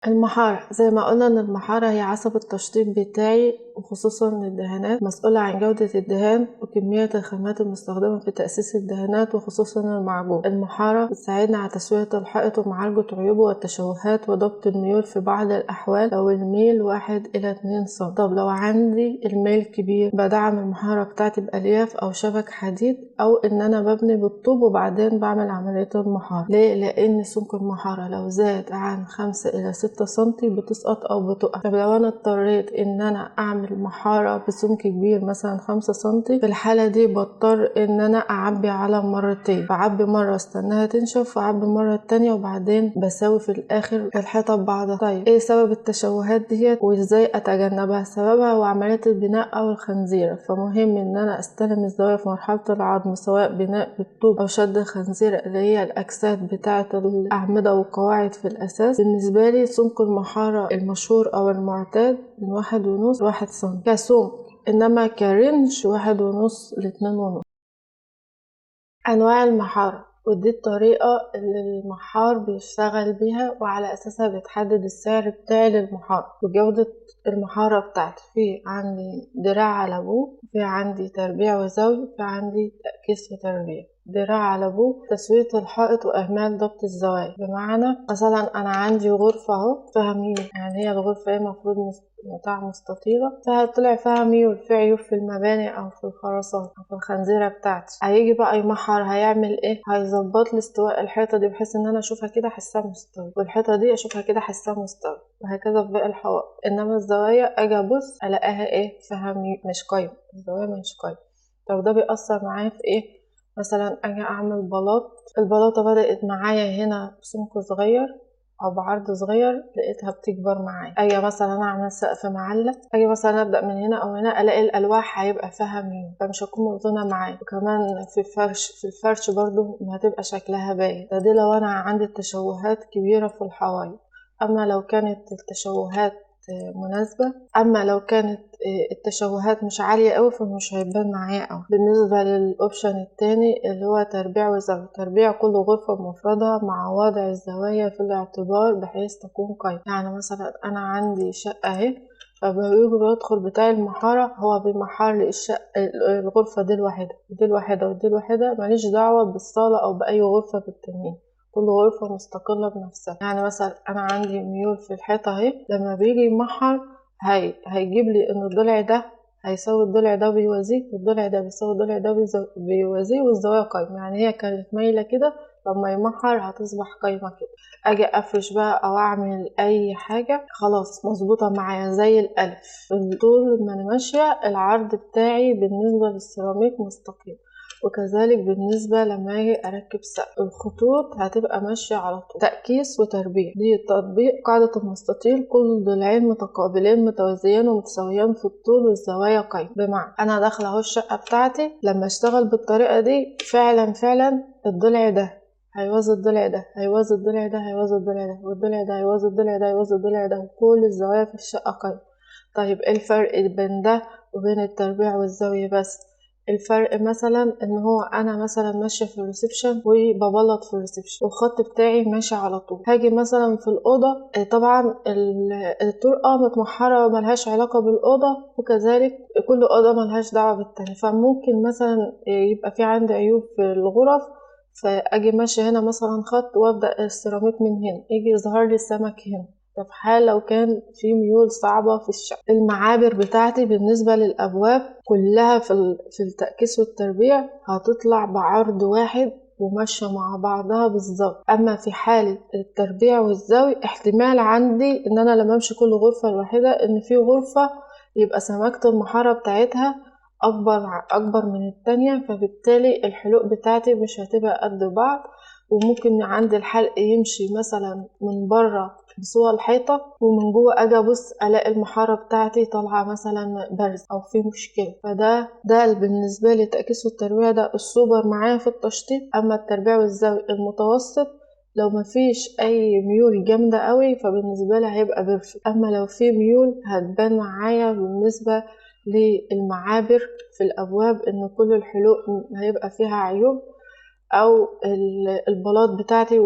المحارة زي ما قلنا ان المحارة هي عصب التشطيب بتاعي، وخصوصا للدهانات، مسؤولة عن جودة الدهان وكمية الخامات المستخدمة في تأسيس الدهانات وخصوصا المعجون. المحارة بتساعدنا على تسوية الحائط ومعالجة عيوبه والتشوهات وضبط الميول في بعض الأحوال لو الميل 1 إلى 2 سم. طب لو عندي الميل كبير بدعم المحارة بتاعتي بألياف أو شبك حديد، أو إن أنا ببني بالطوب وبعدين بعمل عملية المحارة. ليه؟ لأن سمك المحارة لو زاد عن 5 إلى 6 سنتي بتسقط أو بتقع. طب لو أنا اضطريت إن أنا أعمل محارة بسمك كبير مثلا 5 سنتي، في الحالة دي بضطر إن أنا أعبي على مرتين، بعبي مرة استناها تنشف وأعبي مرة التانية وبعدين بساوي في الآخر الحيطة ببعضها. طيب إيه سبب التشوهات ديت وإزاي أتجنبها؟ سببها هو عملية البناء أو الخنزيرة، فمهم إن أنا أستلم الزوايا في مرحلة العظم سواء بناء بالطوب أو شد الخنزيرة اللي هي الأجساد بتاعة الأعمدة والقواعد في الأساس. بالنسبة لي سمك المحارة المشهور أو المعتاد من 1.5 ل1 سم كسمك، إنما ك range 1.5 ل2.5. أنواع المحارة، ودي الطريقة اللي المحار بيشتغل بيها وعلى أساسها بيتحدد السعر بتاعي للمحارة وجودة المحارة بتاعتي. في عندي دراع على أبوه، في عندي تربيع وزاوية، في عندي تأكيس وتربيع. دراع على أبوه تسوية الحائط وإهمال ضبط الزوايا، بمعنى مثلا أنا عندي غرفة أهو فيها ميول، يعني هي الغرفة هي المفروض بتاع مستطيلة، فطلع فيها ميول، في عيوب في المباني أو في الخرسانة أو في الخنزيرة بتاعتي. هيجي بقى يمحر، هيعمل إيه؟ هيظبط لي استواء الحيطة دي بحيث إن أنا أشوفها كده أحسها مستوية، والحيطة دي أشوفها كده أحسها مستوية، وهكذا في باقي الحوائط. إنما الزوايا أجي أبص ألاقيها إيه؟ فيها مش قايمة، الزوايا مش قايمة. طب ده بيأثر معايا في إيه؟ مثلا أجي أعمل بلاط، البلاطة بدأت معايا هنا بسمك صغير أو بعرض صغير، لقيتها بتكبر معايا. أجي مثلا أعمل سقف معلق، أجي مثلا أبدأ من هنا أو هنا ألاقي الألواح هيبقى فيها ميول، فمش هتكون موزونة معايا. وكمان في الفرش برضو ما هتبقى شكلها باين. ده لو أنا عندي تشوهات كبيرة في الحوايط. أما لو كانت التشوهات مناسبة، أما لو كانت التشوهات مش عالية أوي فمش هيبان معايا أوي. بالنسبة للأوبشن التاني اللي هو تربيع وزاوية، تربيع كل غرفة بمفردها مع وضع الزوايا في الاعتبار بحيث تكون قايمة. يعني مثلا أنا عندي شقة أهي، فبيجي يدخل بتاع المحارة هو بيمحر لي الشقة، الغرفة دي الواحدة ودي الواحدة ودي الواحدة، ماليش دعوة بالصالة أو بأي غرفة بالتانيين، كل غرفة مستقلة بنفسها. يعني مثلا أنا عندي ميول في الحيطة أهي، لما بيجي يمحر هيجيب لي إن الضلع ده هيساوي الضلع ده بيوازيه، والضلع ده بيساوي الضلع ده بيوازيه، والزوايا قايمة. يعني هي كانت مايلة كده، لما يمحر هتصبح قايمة كده. أجي أفرش بقى أو أعمل أي حاجة خلاص مظبوطة معايا زي الألف. طول ما أنا ماشية العرض بتاعي بالنسبة للسيراميك مستقيم، وكذلك بالنسبة لما اجي اركب سقف الخطوط هتبقى ماشية على طول. تأكيس وتربيع دي تطبيق قاعدة المستطيل، كل ضلعين متقابلين متوازيين ومتساويين في الطول والزوايا قايمة. بمعنى انا داخلة اهو الشقة بتاعتي، لما اشتغل بالطريقة دي فعلا فعلا الضلع ده هيوازي الضلع ده، هيوازي الضلع ده، هيوازي الضلع ده، والضلع ده هيوازي الضلع ده، هيوازي الضلع ده، وكل الزوايا في الشقة قايمة. طيب ايه الفرق بين ده وبين التربيع والزاوية؟ بس الفرق مثلا ان هو انا مثلا ماشيه في ال reception وببلط في ال reception والخط بتاعي ماشي على طول، هاجي مثلا في الاوضه طبعا الطرقه متمحره ملهاش علاقه بالاوضه، وكذلك كل اوضه ملهاش دعوه بالتانية، فممكن مثلا يبقى في عندي عيوب في الغرف، فاجي ماشيه هنا مثلا خط وابدا السيراميك من هنا، يجي يظهر لي السمك هنا. ده في حال لو كان في ميول صعبة في الشقة. المعابر بتاعتي بالنسبة للأبواب كلها في التأكيس والتربيع هتطلع بعرض واحد وماشية مع بعضها بالظبط. أما في حالة التربيع والزاوية احتمال عندي إن أنا لما أمشي كل غرفة لوحدها إن في غرفة يبقى سماكة المحارة بتاعتها أكبر من التانية، فبالتالي الحلوق بتاعتي مش هتبقى قد بعض، وممكن عند الحلق يمشي مثلا من بره بصورة الحيطة ومن جوه اجي ابص الاقي المحارة بتاعتي طالعة مثلا بارزة او في مشكلة. فده بالنسبة لي التأكيس والتربيع ده السوبر معايا في التشطيب. اما التربيع والزاوية المتوسط لو مفيش اي ميول جامدة قوي فبالنسبة لي هيبقى perfect، اما لو في ميول هتبان معايا بالنسبة للمعابر في الابواب ان كل الحلوق هيبقى فيها عيوب، او البلاط بتاعتي.